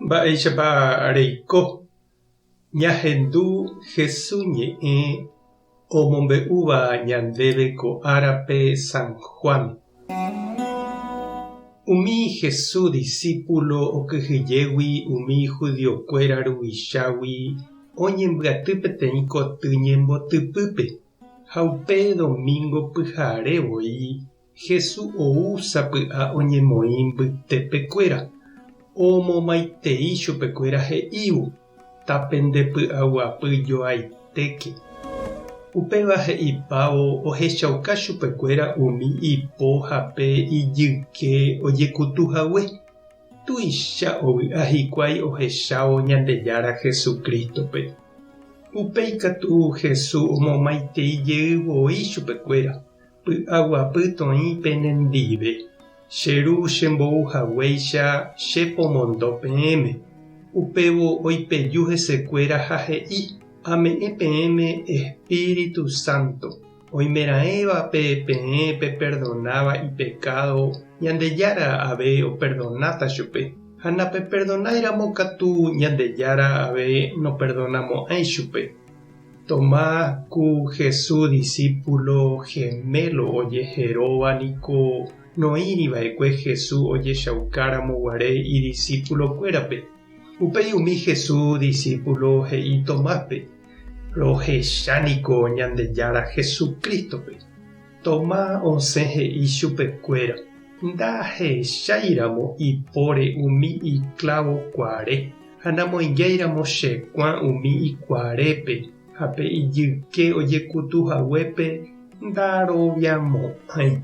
Mba'éichapa reiko ñahendu Hesu ñe'ẽ omombe'úva ñandéve ko árape San Juan? Umi Hesu disípulo okyhyjégui umi judiokuéra ruvichágui oñembyaty peteĩ koty ñembotypýpe, ha upe domingo pyhare voi Hesu ou sapy'a oñemoĩ mbytepekuéra, omomaitei chupekuéra he'ívo, Tapendepy'aguapy joaitéke. Upéva he'ipávo ohechauka chupekuéra umi ipo ha pe ijyke ojekutu hague. Tuicha ovy'a hikuái ohechávo Ñandejára Jesucrístope. Upéi katu Hesu omomaitei jey voi chupekuéra. Py'aguapy toĩ penendive, che Ru chembou haguéicha che pomondo peẽme. Upévo oipeju hesekuéra ha he'i, Ame'ẽ peẽme Espíritu Santo. Oimeraẽvape peẽ peperdonáva ipekádo, Ñandejára ave operdonáta chupe. Ha napeperdonáiramo katu Ñandejára ave noperdonamo'ãi chupe. Tomás ku Jesús disípulo gemelo ojeheróva niko noĩri va'ekue Jesús ojechaukáramo guare idisípulokuérape. Upéi umi Jesús disípulo he'i Tomáspe, Rohecha niko Ñandejára Jesucrístope. Tomás osẽ he'i chupekuéra, Ndahecháiramo ipóre umi iklávo kuare. Ha namoingéiramo che kuã umi ikuarépe ha pe ijyke ojekutu haguépe ndaroviamo'ãi.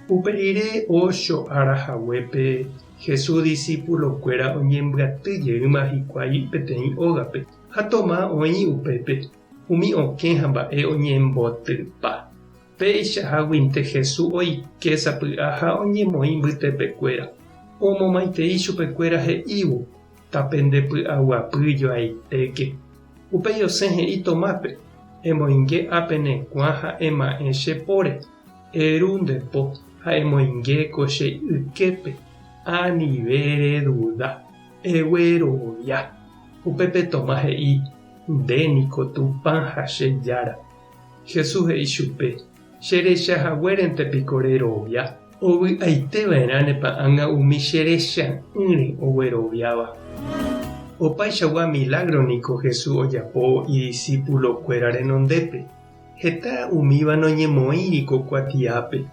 Upe rire ocho ára haguépe Jesús disípulokuéra oñembyaty jeýma hikuái peteĩ ógape, ha Tomás oĩ upépe, umi okẽ ha mba'e oñembotypa. Péicha háguinte Jesús oike sapy'a ha oñemoĩ mbytepekuéra. Omomaitei chupekuéra he'ívo, Tapendepy'aguapy joaitéke. Upéi osẽ he'i Tomáspe, Emoinge ápe ne kuã ha ema'ẽ che póre. Eru nde po ha emoinge ko che yképe. Anive reduda. Eguerovia. Upépe Tomás he'i, Nde niko Tupã ha che Jára. Jesús he'i chupe, Che recha haguérente piko rerovia? Ovy'aite va'erã ne pa'ãnga umi che recha'ỹre ogueroviáva. Opaichagua milágro niko Jesús ojapo idisípulokuéra renondépe. Heta umíva noñemoĩri ko kuatiápe.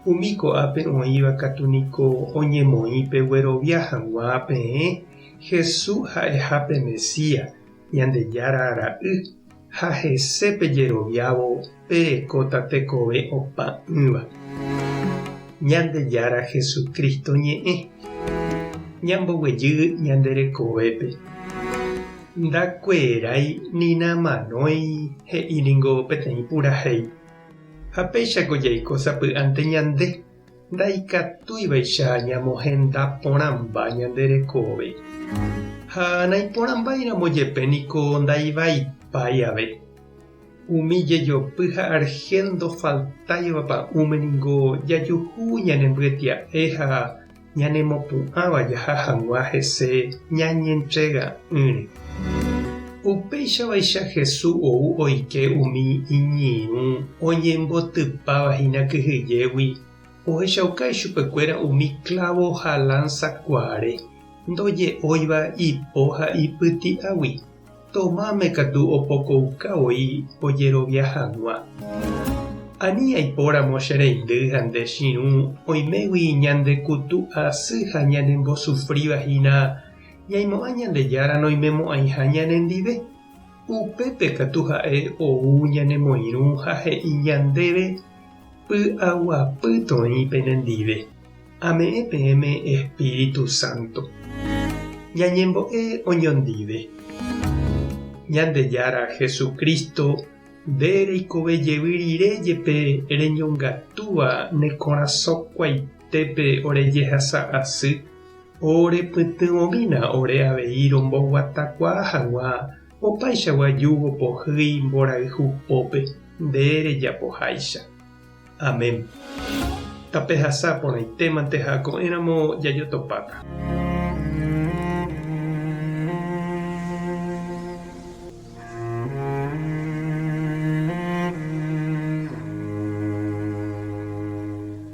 Umi ko'ápe oĩva katu niko oñemoĩ peguerovia hag̃ua peẽ Jesús ha'eha pe Mesías, Ñandejára Ra'y, ha hese pejeroviávo perekóta tekove opa'ỹva. Ñandejára Jesucristo ñe'ẽ. Ñamboguejy ñande rekovépe. Ndakuerái ni namanói he'i ningo peteĩ purahéi. Ha péichako jaiko sapy'ánte ñande. Ndaikatúivaicha ñamohenda porãmba ñande rekove. Ha naiporãmbáiramo jepe niko ndaivaipái ave. Umi jejopy ha argel ndofaltáiva pa'ũme ningo jajuhu ñanembyetia'e ha ñanemopu'ãva jaha hag̃ua hese ñañentrega'ỹre. Upéichavaicha Jesús ou oike umi iñirũ oñembotypáva hína kyhyjégui, ohechauka ichupekuéra umi klávo ha lánsa kuaare, ndoje'óiva ipo ha ipyti'águi. Tomáme katu opokouka voi ojerovia hag̃ua. Ani aipóramo che reindy ha nde chirũ oimégui ñandekutu asy ha ñanembosufríva hína Ñaimo'ã Ñandejára noimemo'ãiha ñanendive, upépe katu ha'e ou ñanemoirũ ha he'i ñandéve, Py'aguapy toĩ penendive, ame'ẽ peẽme Espíritu Santo. Ñañembo'e oñondive. Ñandejára Jesucristo, nde reikove jevy rire jepe reñongatúva ne korasõ kuaitépe ore jehasa asy, Ore pytyvõmína ore avei romboguatakuaa hag̃ua opaichagua júgo pohýi mborayhu pópe nde rejapoháicha. Amén. Tapehasa porãitémante ha ko'ẽramo jajotopáta.